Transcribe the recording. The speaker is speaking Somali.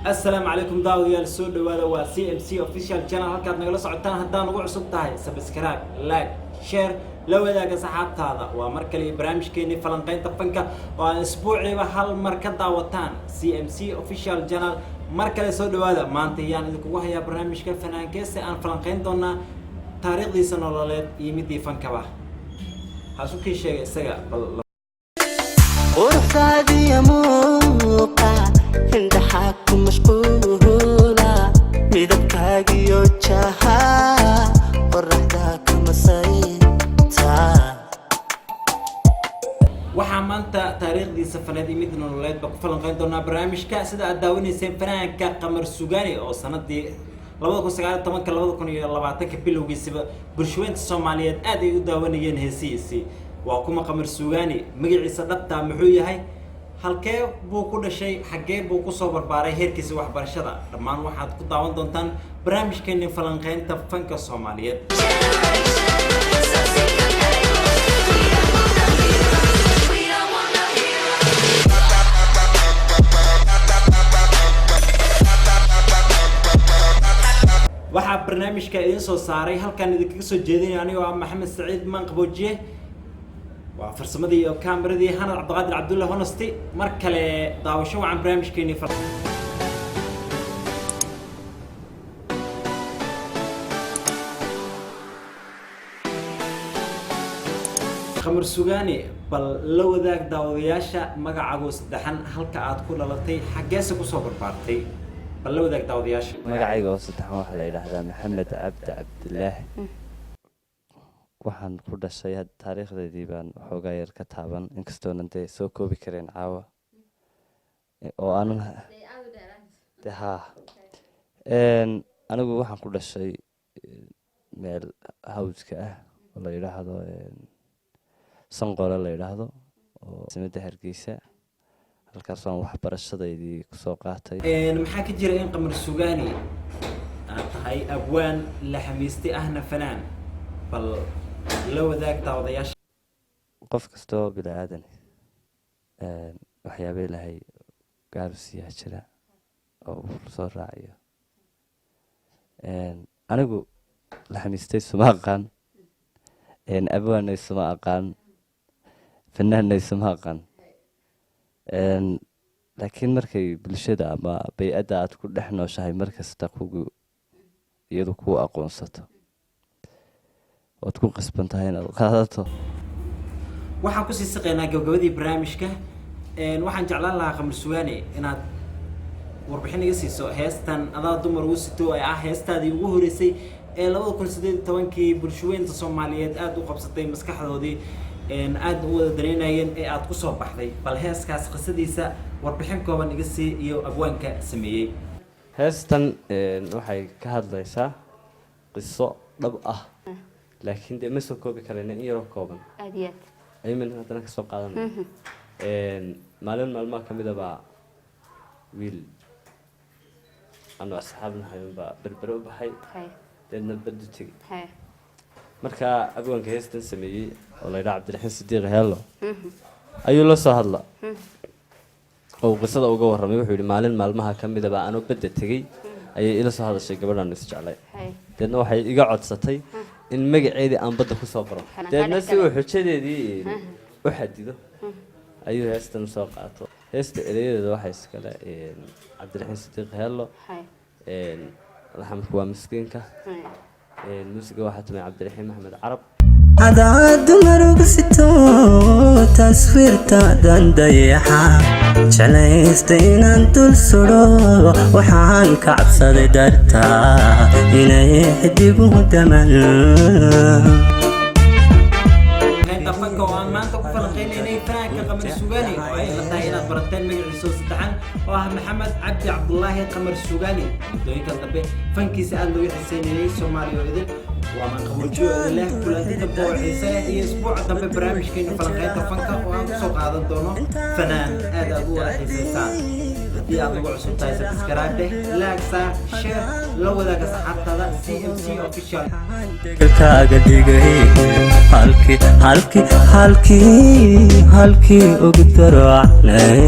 Asalaamu calaykum daawadayaal, soo dhawaada. Waa CMC Official Channel halkaad nagala socotaan. Haddaan ugu cusub tahay, subscribe, like, share, la wadaaga saxaabtaada. Waa mar kale iyo barnaamijkeenii falanqaynta fanka oo aan isbuuciiba hal mar ka daawataan CMC Official Channel. Mar kale soo dhawaada. Maanta ayaan idinkugu hayaa barnaamijka fanaankeese aan falanqayn doonaa taariikhdiisa nololeed iyo midii fankaba. Waxaa kii sheegay isaga bal. Quruxdaadiya muuqa indhaxaa ku mashquula, midabkaagiyo jaha qoraxda ka masayta. Waxaa maanta taariikhdiisa faneed iyo mid nololeedba ku falanqeyn doonaa barnaamijka, sida aad daawanayseen, fanaanka Qamar Sugaani oo sanadii 2019-ka, 2020-ka bilowgiisiba bulshaweynta Soomaaliyeed aad ay u daawanayeen heesihiisii. Waa kuma Qamar Sugaani? Magaciisa dhabtaa muxuu yahay? Halkee buu ku dhashay? Xaggee buu kusoo barbaaray? Heerkiisa waxbarashada? Dhammaan waxaad ku daawan doontaan barnaamijkeeni falanqeynta fanka Soomaaliyeed. Waxaa barnaamijka idiin soo saaray, halkaan idinkaga soo jeedinaya, anigoo ah Maxamed Saciid Maanqaboojiye. Waa farsamadii iyo kaameradii Hanad Cabdiqaadir Cabdulla Honesty. Mar kale daawasho wacan barnaamijkeenii. Qamar Sugaani, bal la wadaag daawadayaasha magacaago saddexan, halka aad ku dhalatay, xaggeese kusoo barbaartay. Bal la wadaag daawadayaasha. Magacayga oo saddexan waxaa la yidhaahdaa Maxamed Cabdi Cabdilaahi. Waxaan ku dhashay, taariikhdeedii baan waxoogaa yar ka taaban, inkastoonan dee soo koobi kareen caawa oo aanan de haa. Anigu waxaan ku dhashay meel hawdka ah oo la yidhaahdo Sanqole la yidhaahdo, oo caasimadda Hargeysa. Halkaas waan waxbarashadaydii kusoo qaatay. Maxaa ka jira in Qamar Sugaani aad tahay abwaan la xamiistay ahna fanaan? Bal la wadaag daawadayaasha. Qof kastoo bini aadan waxyaaba Ilaahay gaaru siiyaa jira oo uu soo raaciyo. Anigu laxamiistay suma aqaan, abwaanay suma aqaan, fanaanay suma aqaan, laakiin markay bulshada ama bay-adda aad ku dhex nooshahay mar kasta kugu iyadu kuu aqoonsato, ood ku qasban tahay inaad qaadato. Waxaan kusii siqaynaa gabagabadii barnaamijka. Waxaan jeclaan lahaa, Qamar Sugaani, inaad warbixin iga siiso heestan "Adaa Dumar Ugu Sito" ee ah heestaadii ugu horeysay ee 2018-kii bulshaweynta Soomaaliyeed aada u qabsatay maskaxdoodii, aada u wada dareynayeen ee aada kusoo baxday. Bal heeskaas qisadiisa warbixin kooban iga sii iyo abwaanka sameeyey. Heestan waxay ka hadlaysaa qiso dhab ah, laakiin dee ma soo koobi karayna, in yaroo kooban Aad iyo aad. ayaynu haddana kasoo qaadanay. Maalin maalmaha ka mid a baa wiil anu asxaab nahay unbaa Berbere u baxay, deedna badu tegey. Markaa abwaanka heestan sameeyey oo la yidhaha Cabdiraxiin Sidiiq Heello ayuu la soo hadla oo uu qisada uga warramay. Wuxuu yidhi, maalin maalmaha ka mid a baa anoo badda tegey ayay ila soo hadashay gabadhaan isjeclay. Deedna waxay iga codsatay in magaceedii aan badda kusoo qoro. Xanaan Deedna dhex si uu galay. xujadeedii u xadido ayuu heestan soo qaato. Heesta ereyadeeda waxaa iskale Cabdiraxiin Sidiiq Heello. Laxamku waa miskiinka. Muusiga waxaa tumay Cabdiraxiin Maxamed Carab. Adaa dumar ugu sito, taswiirtaadan dayaxa jeclaysta inaan dul sudho. Waxaan ka cabsaday dartaa inay xidiguhu daman. Qaynta fanka oo aan maanta ku falanqeynaynay fanaanka Qamar Sugaani, oo ay la tahay inaad barateen magaciisa oo saddexan oo ah Maxamed Cabdi Cabdulaahi Qamar Sugaani, muddooyinkan dambe fankiisa aada looga xiiseynayay Soomaaliya oo idin. Waa Maanqaboojiyo leh kulanti dambe oo xiise leh iyo isbuuca dambe barnaamijkeena falanqeynta fanka oo aan kusoo qaadan doono fanaan aad aad u wada xiisaysaan. Haddii aad ugu cusub tahay, subscribe dheh, like saar, share, la wadaaga saxaabtada. CMC Official. Degalkaaga dhigay halkii halkii halkii halkii ugu darocnay.